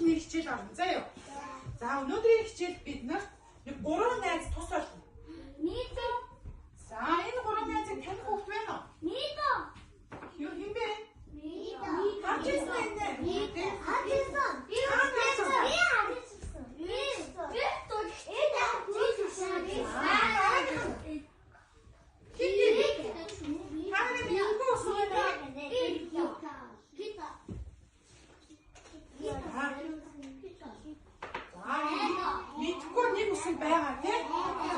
нэг хичээл орно заа юу. За өнөөдрийн хичээл бид нарт нэг гурван найз тус болно. Мидо. За энэ гурван найзыг таних хүүхд байна уу? Мидо. Юу хэн бэ? Мидо. Харж ирсэн энэ. Мидо. Харж ирсэн. Би харж ирсэн. Би харж ирсэн. Би би Хэн бэ? Та нарын мэдгүй үсэн байна. За мэдгүй нэг үсэг байгаа тий.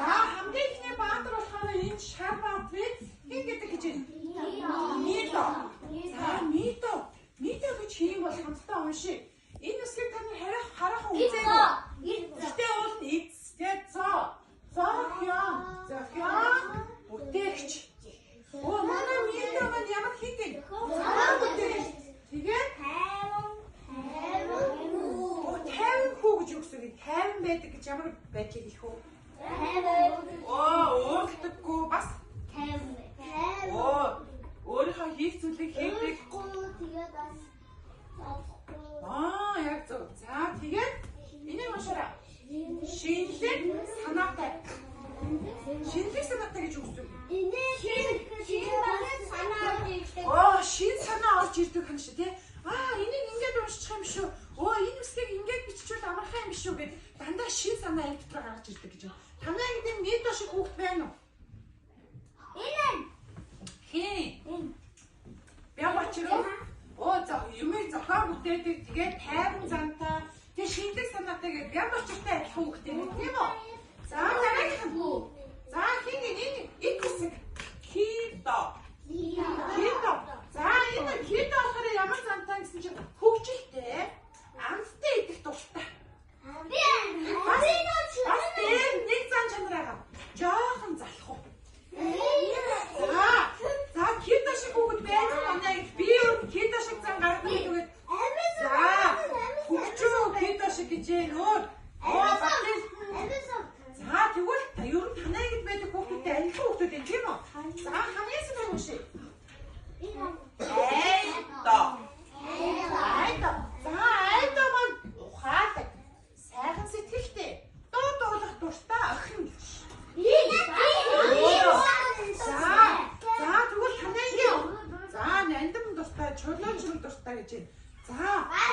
За хамгийн ихний баатар болохоор энэ шар баатрыг хэн гэдэг гэж байна? Мидо. За мидо. Мидо гэж хийм бол хамтдаа уншия. Энэ үсгийг та нар харах хараахан үзээгүй. Гэхдээ уул нь эц тий цоо. Зохион. Зохион бүтээгч. Оо манай мидо маань ямар хин гин? Зохион бүтээгч. Тэгээд оо 50 хүү гэж юу гэсэн үг? 50 байдаг гэж ямар байдлыг хэлэх үү? Оо уурладаггүй бас оо өөрийнхөө хийх зүйлийг хийдэг. Аа яг зөв. За тэгээд энийг уншаарай. Шинэлэг санаатай. Шинэлэг санаатай гэж юу гэсэн үг? Оо шин санаа орж ирдэг юм шиг тий. Аа энийг ингээд уншчих юм шүү. Оо энэ үсгийг ингээд биччихвэл амархан юм шүү гэд дандаа шин санаа аль дотор гаргаж ирдэг гэж байна. Танай гэдэг Мидо шиг хүүхэд байна уу? Хин. Бямбач руу. Оо за юмыг зохион бүтээдэг. Тэгээд тайван зантай. Тэгээд шинэлэг санаатай гээд Бямбачтай адилхан хүүхэд юм тийм үү? За дараагийнх нь. За хин энэ ик үсэг. Кидо. Кидо. За энэ кидо болохоор ямар зантай гэсэн чинь хөгжилтэй, амттай идэх дуртай. Бас дээр нэг зан чанар байгаа. Жохон залах уу. За за кидо шиг хүүхэд байж манай би өөр кидо шиг зан гаргадаг гэдэг. За хөгжөө кидо шиг гэж ээ өөр. Оо бас За тэгвэл ер нь танай гэд байдаг хүүхдүүдтэй адилхан хүүхдүүд юм тийм үү? За хамгийн сайн уншия. Айдо. Айдо. За айдо маань ухаалаг, сайхан сэтгэлтэй, дуу дуулах дуртай охин гэж. За за тэгвэл танайгийн за нандин дуртай, чулуун чирэг дуртай гэж байна. За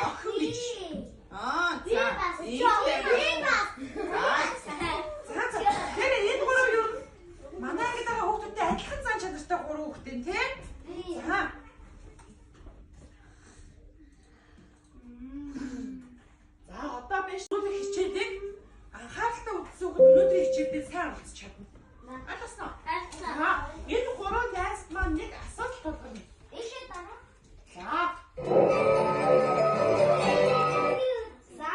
охин гэж. Аа за. За за. Тэгэхээр энэ гурав юу манай ангид байгаа хүүхдүүдтэй адилхан зан чанартай гурван хүүхэд юм тий? За. За одоо би шүүх хичээлийг анхааралтай үзсэн хүүхэд өнөөдрийн хичээлдээ сайн оролцож чадна. Ойлгосноо? За энэ гурван найз маань нэг асуудал тулгарна. За. За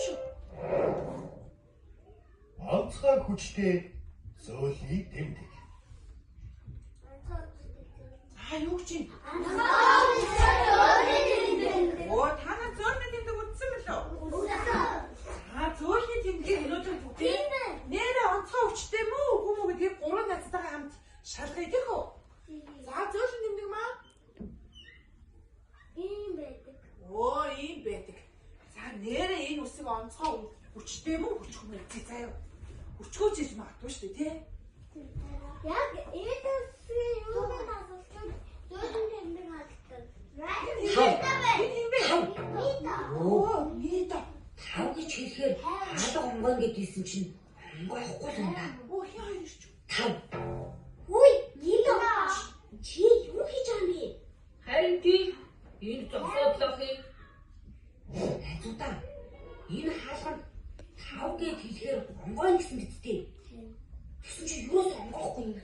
шүү. Онцгой хүчтэй зөөлний тэмдэг. За юу гэж юм? Оо та нар зөөлний тэмдэг үзсэн мөлөө? За зөөлний тэмдгийг өнөөдөр бүгдээ нэрээ онцгой хүчтэй мүү үгүй мүү гэдгийг гурван найзтайгаа хамт шалгая гэх үү? За зөөлний тэмдэг маань Оо ийм байдаг. За нэрээ энэ үсэг онцгой хүчтэй мүү хүчгүй мүү үзье заяа. Хүчгүй ч гэж магадгүй шүү дээ тий? Яг эдээсээ юу асуулсан зөөлөн тэмдэг хаддаг. Энэ юм бэ? Оо мидо. Тав гэж хэлэхээр хаалга онгойн гэдгийсэн чинь онгойхгүй л юм да. Оо хин хоёр ирч. Тав. Үгүй Мидо. Чи юу хийж байгаа юм бэ? Харин тийм энэ зогсоодлох юм. Найзуудаа энэ хаалга нь тав гэж хэлэхээр онгойн гэсэн биз дээ. Тэгсэн чинь юураас онгоохгүй юм.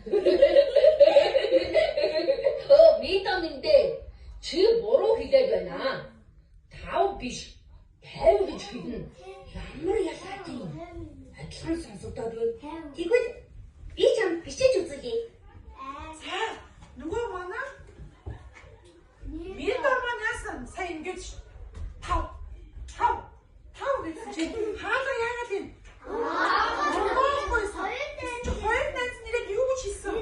Өө Мидо минь дээ. Чи буруу хэлээд байна. Тав биш. 50 гэж хэлнэ. Ямар ялгаатай юм. Адилхан сонсогдоод байна. Тэгвэл би чамд бичиж үзүүлье. За нөгөө манай Мидо маань яасан сая ингэж тав тав тав гэсэн чинь хаалга яагаад юм? Онгоохгүй. Чи хоёр найз нэрээд юу гэж хэлсэн?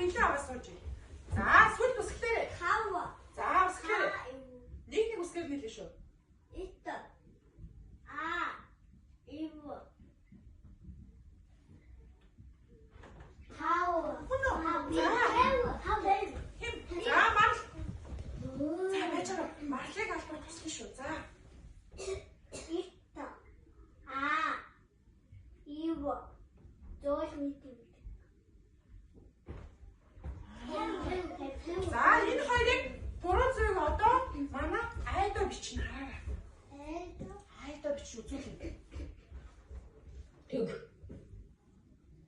бэлэн аваа сууж. За, сүлд үсгэлээрэй. 5. За, үсгэлээрэй. Нэг нэг үсгээр нийлээ шүү. 1. А. 2. 5. Хүн үү? За. 5. Хэм. За, марл. За, байж байгаа. Марлыг албаар туслана шүү. За. 1. А. 2. Зөөлний тэмдэг. За, энэ хоёрыг буруу зүг одоо манай айдаа бичнэ хараарай. Айдаа бичиж үзүүлнэ. Тэг.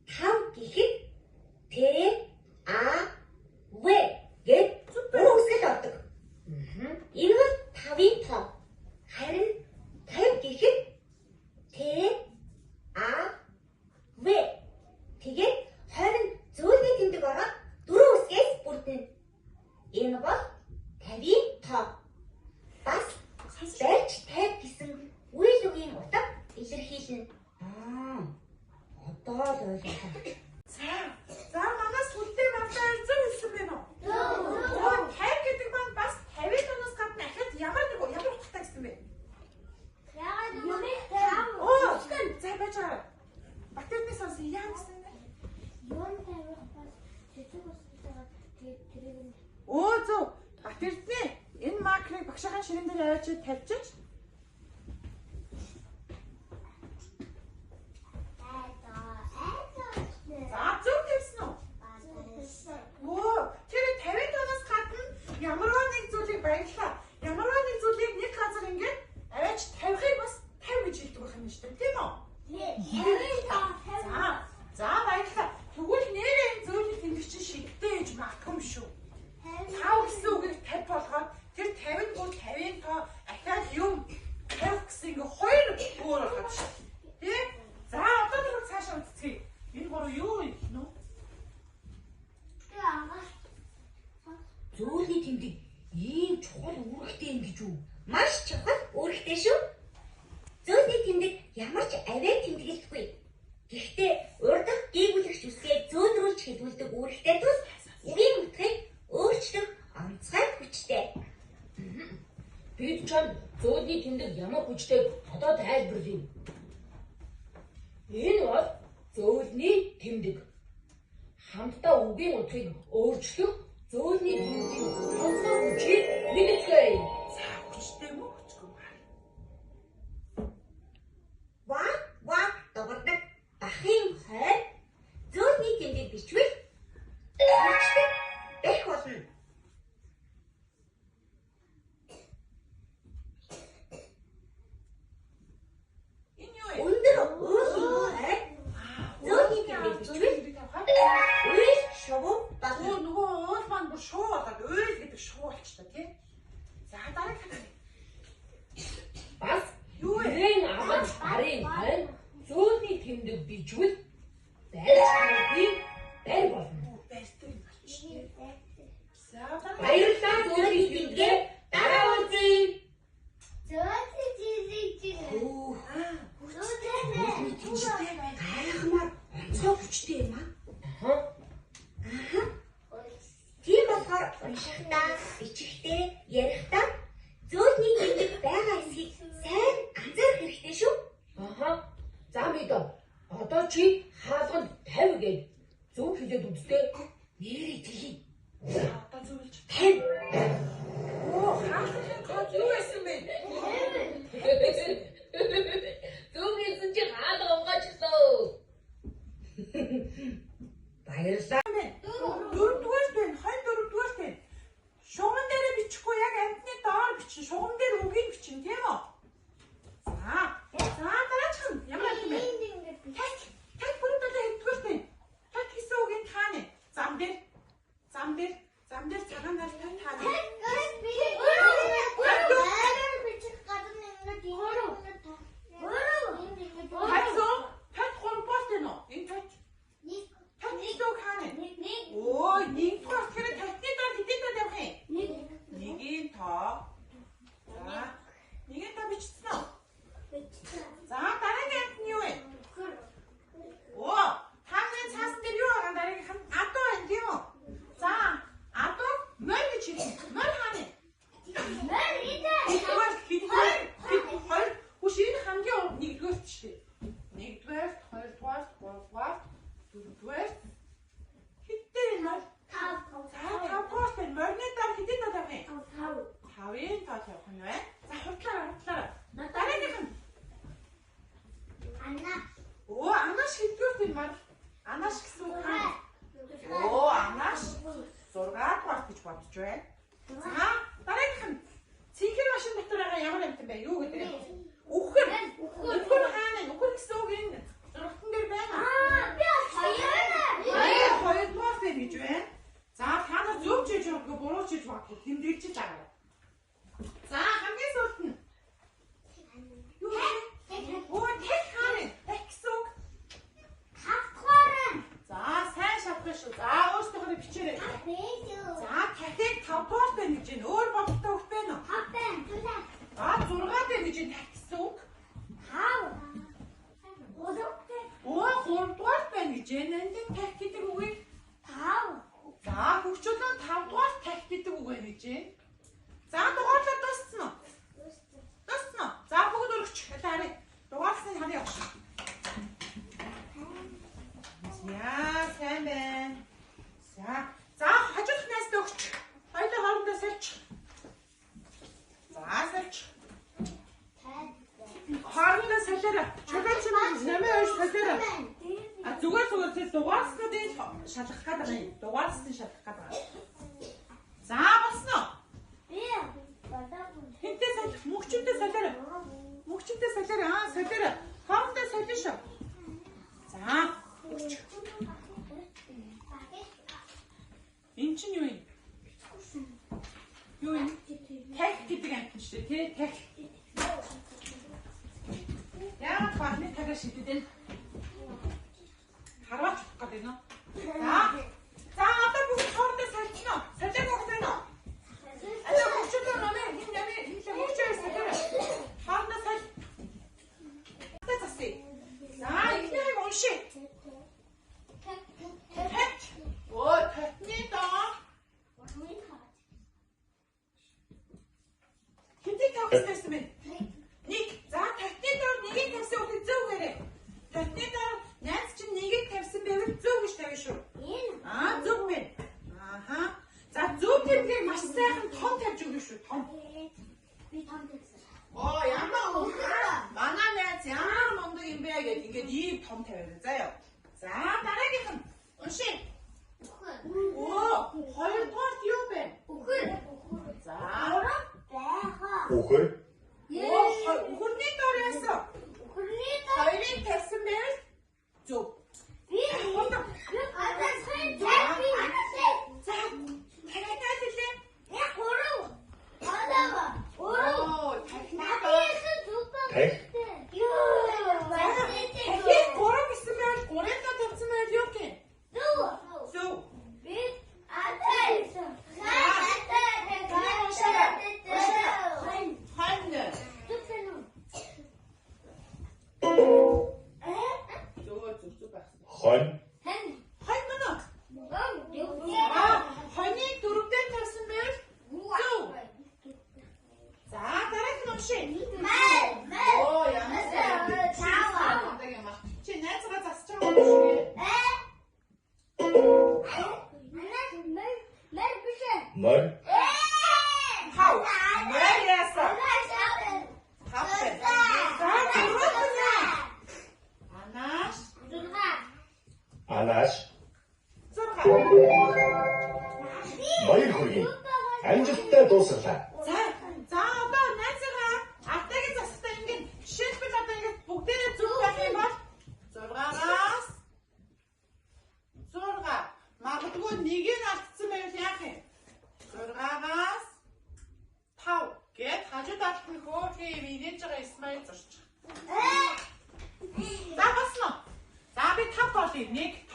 5 гэхэд Т А В гэд гурван үсгэл ордог. Энэ бол 5-ын тоо. Харин 50 гэхэд Т А В тэгээд хойно зөөлний тэмдэг ороод дөрвөн үсгээс бүрдэнэ. Энэ бол 50-ын тоо. Бас барьж 50 гэсэн үйл үгийн утга илэрхийлнэ. Аа. Одоо л ойлголоо. За. За, манай сүлдээ марлаа зөв хэлсэн байна уу? Оо, 50 гэдэг маань бас 50-ын тоноос гадна ахаад ямар нэг ямар утгатай гэсэн бэ? Яагаад нүг тав? Оо, за байж байгаа. Батэрнээс сонсон яа гэсэн бэ? Юун тавих бас цэцэг устай тэгээд тэрийг нь Өө зөв. Батэрдний энэ маркерыг багшийн ширээн дээр аваачиж тавьчих. айдаа айдаа. За, зөв тавьсан уу? Өө, тэр 50 тоноос гадна ямарваа нэг зүйлийг баярлаа. Ямарваа нэг зүйлийг нэг газар ингээд аваач тавихыг бас 50 гэж хэлдэг байх юм шүү дээ, тийм үү? За, за баярлалаа. Тэгвэл нэрээ энэ зөөлний тэмдэг чинь шигтэй гэж магадгүй юм шүү. 5 гэсэн үгийг 50 болгоод тэр 50 нь бүр 50-ын тоо ахаад юм 50 гэсэн ингээ хоёр өөр болгоод шүү. Тэ? За одоо тэр цаашаа үзцгээе. Энэ гурав юу юм нөө? Зөөлний тэмдэг ийм чухал үүрэгтэй юм гэж үү? Маш чухал үүрэгтэй шүү. Зөөлний тэмдэг ямар ч авиа тэмдэглэхгүй. Гэхдээ урдах гийгүүлэгч үсгээ зөөлрүүлж хэлүүлдэг үүрэгтэй тул үгийн утгыг өөрчлөх онцгой хүчтэй. Бид чамд зөөлний тэмдэг ямар хүчтэйг одоо тайлбарлая. Энэ бол зөөлний тэмдэг. Хамтдаа үгийн утгыг өөрчлөх зөөлний тэмдгийн онцгой хүчийг мэдцгээе. За хүчтэй мө хүчгүй маа. Ва ва дугардаг бахын хойно зөөлний тэмдэг бичвэл хүчтэй бэх болно. Энэ юу вэ? Өндөр уулын хойно зөөлний тэмдэг бичвэл уйл шувуу болно. Өө нөгөө уул маань бүр шуу болоод уйл гэдэг шуу болчихлоо тий. За дараагийн хат. Бас Юу вэ? Гэрэн агаж барын хойно зөөлний тэмдэг бичвэл барьж тавьдын барь болно. Барьдаг юм болчих. За дараа Баярлалаа зөөлний тэмдэгэ дараа уулзъя. Хөөх гайхмаар онцгой хүчтэй юм аа. Аха. Тийм болохоор уншихдаа, бичихдээ, ярихдаа зөөлний тэмдэг байгаа эсхийг сайн анзаарах хэрэгтэй шүү. Аха. За мэдээ. Одоо чи хаалганд 50 гэж зөв хэлээд үзтээ. Нэрээ тгий. За одоо зөвлөж. 50. Оо хаалгын код юу байсан бэ? Зөв хэлсэн чи хаалга онгоочлоо. Баярлалаа. Дөрөвдүгээр байна. Хонь дөрөвдүгээр байна. Шугам дээрээ бичихгүй яг амтны доор бичин. Шугам дээр үгийг бичин тийм үү? За. За дараачих нь ямар юм бэ? Тат. Тат бүрэн долоо хэддүгээр байна. Тат гэсэн үгийн тааны. Зам дээр. Зам дээр. Зам дээр цагаан нар тат тааны. Татсан. Тат гурван байна уу? Энэ тат. Тат гэсэн үг хаана? Өө, нэгдүгээр тэгэхээр татны доор хэдийн тоо тавих юм? Нэгийн тоо. За. Нэгийн тоо бичсэн үү? За, дараагийн амт нь юу вэ? Оо, та нарын цаасан дээр юу байгаа дараагийнх нь адуу байна тийм үү? бодож байна. За, дараагийнх нь цэнхэр машин дотор байгаа ямар амьтан бэ? Юу гэдэг вэ? Үхэр. Үхэр хаана вэ? Үхэр гэсэн үг энэ зурагтан дээр байна. Би хоёр. Хоёр хоёрдугаар байна гэж байна. За, та нар зөв ч хийж магадгүй, буруу ч хийж магадгүй тэмдэглэж байгаа. За, хамгийн сүүлд нь юу вэ? Өө, тэх хаана вэ? Тэх гэсэн үг. Тавдугаар. За, сайн шалгах шүү. За, өөрсдийнхөө бичээрэй. За, тахийг 5 дугаар байна гэж байна. Өөр бодолтой хөх байна уу? Тав байна. За, 6 байна гэж байна тах гэсэн үг. Тав. Гурав. Өө, 3 дугаар байна гэж байна. Энд тах гэдэг үгийг. Тав. За, хөгжүүлэн 5 дугаар тах гэдэг үг байна гэж байна. За, дугаарлаа дууссан уу? Дууссан уу? За, бүгд өргөч. Одоо харъя. Дугаарласныг харъя явах. За, сайн байна. За, за хажуудах найзд өгч. Хоёулаа хоорондоо сольж. За, сольж. Хоорондоо солиорой. Чулууч намын хоёр солиорой. А зүгээр зүгээр тэр дугаарснуудыг шалгах гээд байгаа юм. Дугаарсныг шалгах гээд байгаа. За, болсон уу? Би бодоогүй. Хинтээ солих, мөгчөнтэй солиорой. Мөгчөнтэй солиорой. Аа, солиорой. Хоорондоо солино шүү. За, өгч. Энэ чинь юу юм? Юу юм? Тах гэдэг амт шүү дээ, тий? Тах. Яагаад баахны тагаар шидэд байна? Харваач болох гэдэг нь. За. За, одоо бүгд хоорондоо солино. Солиог өгөх байна уу? Одоо хөгжүүлээ намын хин намын хинлээ хөгжөө солиорой. Хоорондоо соль. Одоо засъя. За, эхнийхийг уншия. Тэт. Өө, татны доо. Хэдийг тавих гэсэн бэ? Нэг. За, татны доор нэгийг тавьсан үгийг зөв гэрээ. Татны доор найз чинь нэгийг тавьсан байвал зөв гэж тавина шүү. Аа, зөв байна. Ааха. За, зөв тэмдгийг маш сайхан том тавьж өгнө шүү. Том. Би том тавьсан. Оо, ямар манай найз ямар мундаг юм бэ гэд ингээд ийм том тавиад заяа. За, дараагийнх нь уншия. Оо, хоёрдугаарт юу бэ? Үхэр. За. Байхаа. Үхэр. Оо, үхэрний доор яасан? Үхэрний доор. Хоёрыг тавьсан байвал зөв. Би Хундаг. би гадаа би. За, дахиад найз хэлээ. Яг гурав. Гадаа. Гурав. Оо, дахиад доор. Надад зүг байна. Тах. Юу? Дахиад гурав гэсэн байвал гурыг доо тавьсан байвал юу гэх юм? Зөв. Зөв. Би атайсан. Хонь. Зөв зөв зөв байх. Хонь. Хонь мөн үү? Аа, хоньыг дөрөвдөө тавьсан байвал зөв. За, дараагийн нь уншия. Оо, ямар сайн. Мундаг юм аа. Чи найзгаа засаж байгаа юм шиг ээ. Морь. Хав. Морь яасан? Хав байна. За, дөрөвд нь яа? Анааш. Анааш. 6. Баяр хүргэе. Амжилттай дуусгалаа. За, за одоо найзгаа артагийн засахтаа ингээд жишээлбэл одоо ингээд бүгдээрээ зөв байх юм бол 6-аас 6 магадгүй нэг нь алдсан байвал яах юм? 6-аас 5 гэд хажуу талд нь хөөрхөн юм инээж байгаа Исмаил зурчих. За болсон уу? За би 5 тоолъё. 1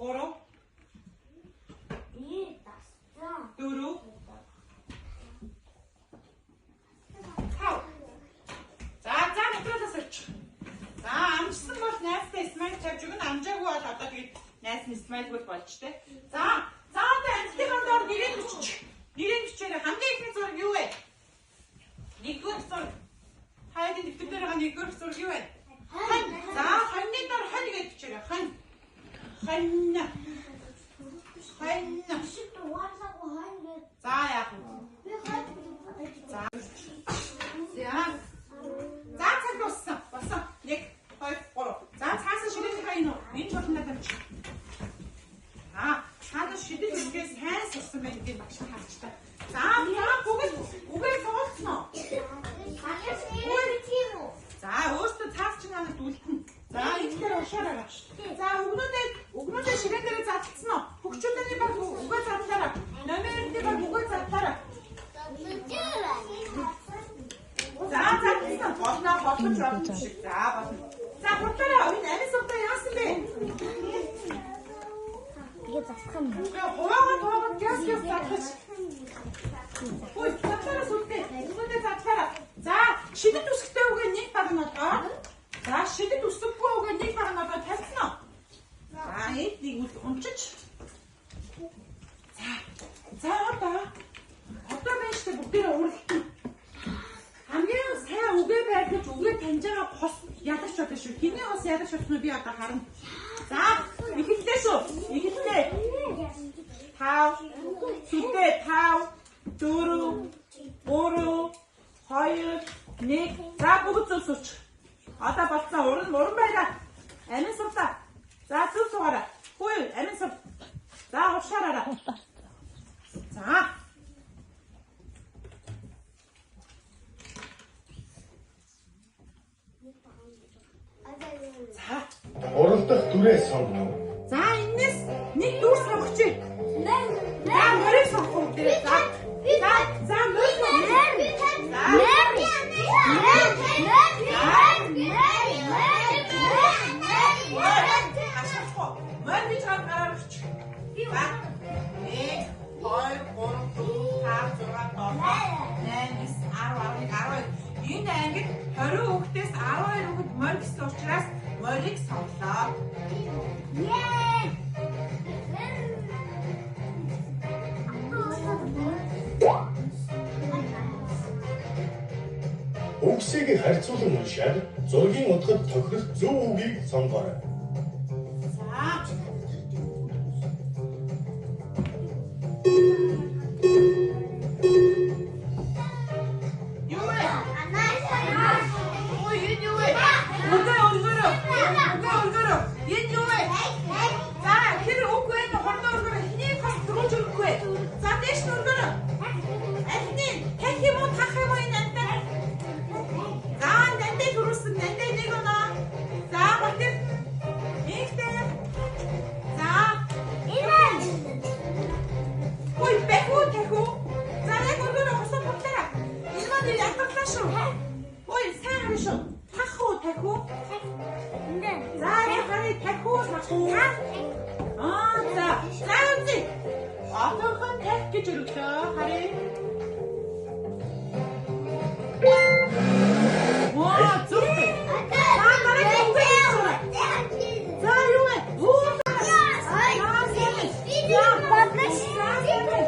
тоолороо 1 2 3 4 5. За за нэвтрүүлээс очих. За амжсан бол найзтай смайл тавьж өгнө. Амжаагүй бол одоо тэгээд найз нь смайлгүй болж тээ. За за одоо амжилтынхаа доор нэрийг биччих. Нэрийг бичээрэй. Хамгийн эхний зураг юу вэ? Нэгдүгээр зураг. Хайдын дэвтэр дээр байгаа нэгдүгээр зураг юу вэ? Хонь. За хоньны доор хонь гэж бичээрэй. Хонь. Хонь. Хонь. За яах вэ? За. За. За цаг дууссан. Болсон. 1 2 3. За цаасан ширээнийхээ энэ үү? Энэ чул Урагшаараа. За өгнүүдээ ширээн дээрээ задлсан уу? Хөгчүүдний баг үгээ задлаараа. Номын эрдний баг үгээ задлаараа. За задлсан. Болно боломж олон шиг. За болно. За хурдлаараа энэ амин сувдаа яасан бэ? Тэгээ засах юм. Үгүй хуваагаа туугаад гяс гяс задлаж. Хөөе задлаараа сүлдээ. Өгнүүдээ задлаараа. За шидэт үсгтэй үгээ нэг баг нь олгоо. За шидэт үсгэхгүй үгээ нэг баг нь олгоо тавьсан уу? За энд нэг үл унчиж. За. За одоо байна шүү дээ бүгдээрээ уралдана. Хамгийн сайн үгээ байрлаж үгээ таньж байгаа хос ялагч болно шүү. Хэний хос ялагч болох нь би одоо харна. За эхэллээ шүү. Эхэллээ. 5 сүлдээ 5 4 3 2 1. За бүгд зөв сууч. Одоо болцсон уран байраа. Амин сувдаа. За зөв суугаарай. Хөөе амин сув. За уршаараарай. За. За. Уралдах дүрээ сонгоно. За энэс нэг дүр сонгочих. За морийг сонгох уу дээр. За. За за морь сонгох. Хашаахгүй. Морь гэж гараар өгч. За. 1 2 3 4 5 6 7 8 9 10 11 12. Энэ ангид 20 хүүхдээс 12 хүүхэд морь гэсэн учраас морийг сонглоо. Үгсийг харьцуулан уншаад зургийн утгад тохирох зөв үгийг сонгоорой. За. Юу вэ? Ой, энэ юу вэ? Үгээ өргөрөө. Үгээ өргөрөө. Энэ юу вэ? За, тэр үг вэ? Хурдан өргөрөө. Хэний хос дөрвж өргөх вэ? За, дээш нь өргөрөө. Альны тах юм уу, тах юм уу энэ амтаа? За, нандэ төрүүлсэн. Нандэ нэг оноо. За, Батэр. Ихтэй. За. Ой, бэхүү тэхүү. За, яг өргөрөө хосоо тавлаа. Энэ маань ятгалаа шүү. Ой, сайн харна шүү. Тах уу, тах уу? За, яг харъя, тах уу, тах уу? Аа, за. За, үзье. Одоохонд тах гэж өргөлөө. Харъя. Ваа, зөв. За, дараагийн үгээ хэлж. За, юу вэ? Оо, за, сайн байна.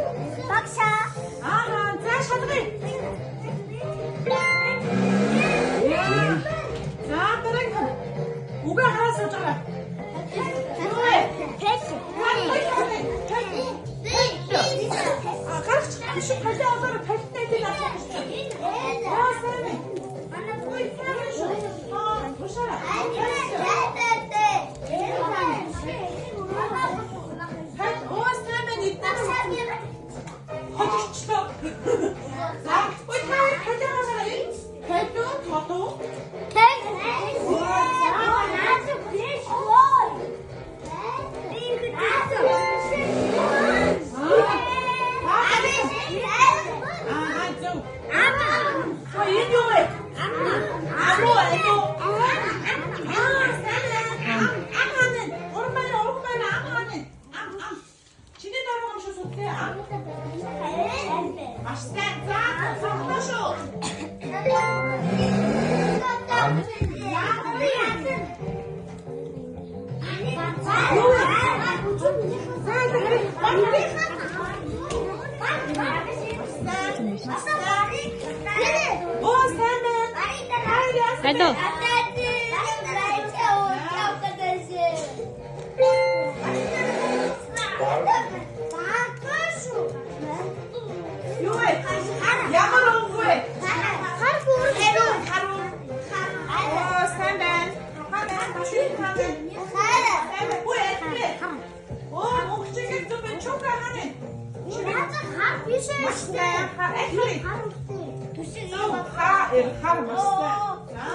Аа, за шалгая. За, дараагийн үгээ хараа сууж байгаа. Юу вэ? А, гарч биш талын олоор талтай дээр авах гэж. Аа, сайн байна. Ой, сайн байна шүү. Аа, тушаараа. Тал, оо, сайн байна. Эднээс хожигчлоо. За, ой, та талын хараа. Талуу, толуу. Аа, зөв. А, энэ юу вэ? Амуу, амуу. Аа, сайн байна. Ам, ам хаана? Уран байна, уран байна, ам хаана? Ам, ам. Чиний дөрөв юм шүү сүтлээ. Ам. Маш сайн. За, сонглоо шүү. За, за, Оо, сайн байна. Алло. Юу вэ? Ямар өнгө вэ? Хар. Оо, сайн байна. Хаа байна? Машин хаа байна? Сайн байна. Үгүй ээ. Оо, мөнгөчийг зөв байна. Чука хаана? Маш сайн. Хар ахли. Зөв ха эр хар маш сайн. За.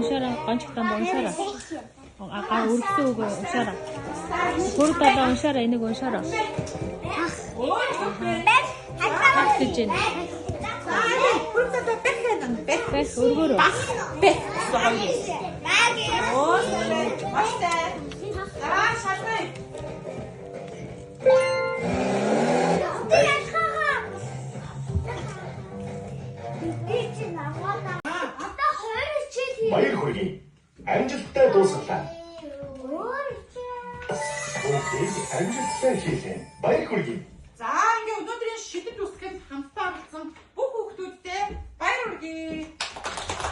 Уншаарай. Гончих дандаа уншаарай. Гар өргөсөн үг уншаарай. Хурд дандаа уншаарай. Энийг уншаарай. Өөр хөхөө. Бах гэж байна. За хурд дадаа бэх гэдэг нь бэх. Бах өргөөрөө. Бах бэх гэсэн хоёр юм. Өөр маш сайн. За шалгая. Баяр хүргэе. Амжилттай дуусгалаа. Хүүхдийг амжилттай хийлээ. Баяр хүргэе. За ингээ өнөөдрийн шидэт үсгэнд хамтдаа оролцсон бүх хүүхдүүдтэй баяр хүргэе.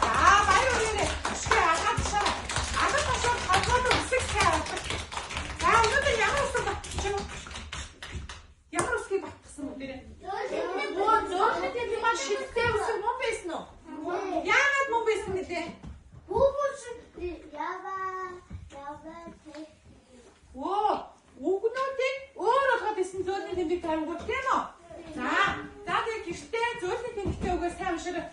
За баяр хүргэе. Өшгөө агаад ташаа. Агаад ташаа толгойд үсэг сайн авдаг. За өнөөдөр ямар үсэг батчих юм? Ямар үсгийг батгсан бүгдээрээ? Бөө зөөлөн тэмдэг маань шидтэй үсэг мөн байсан уу? Яагаад мөн байсан гэлээ? Өө, үгнүүдийг өөр болгоод исэн зөөлний тэмдэг тавингууд тийм үү? За, за тэгээ гэртээ зөөлний тэмдэгтэй үгээ сайн уншаарай.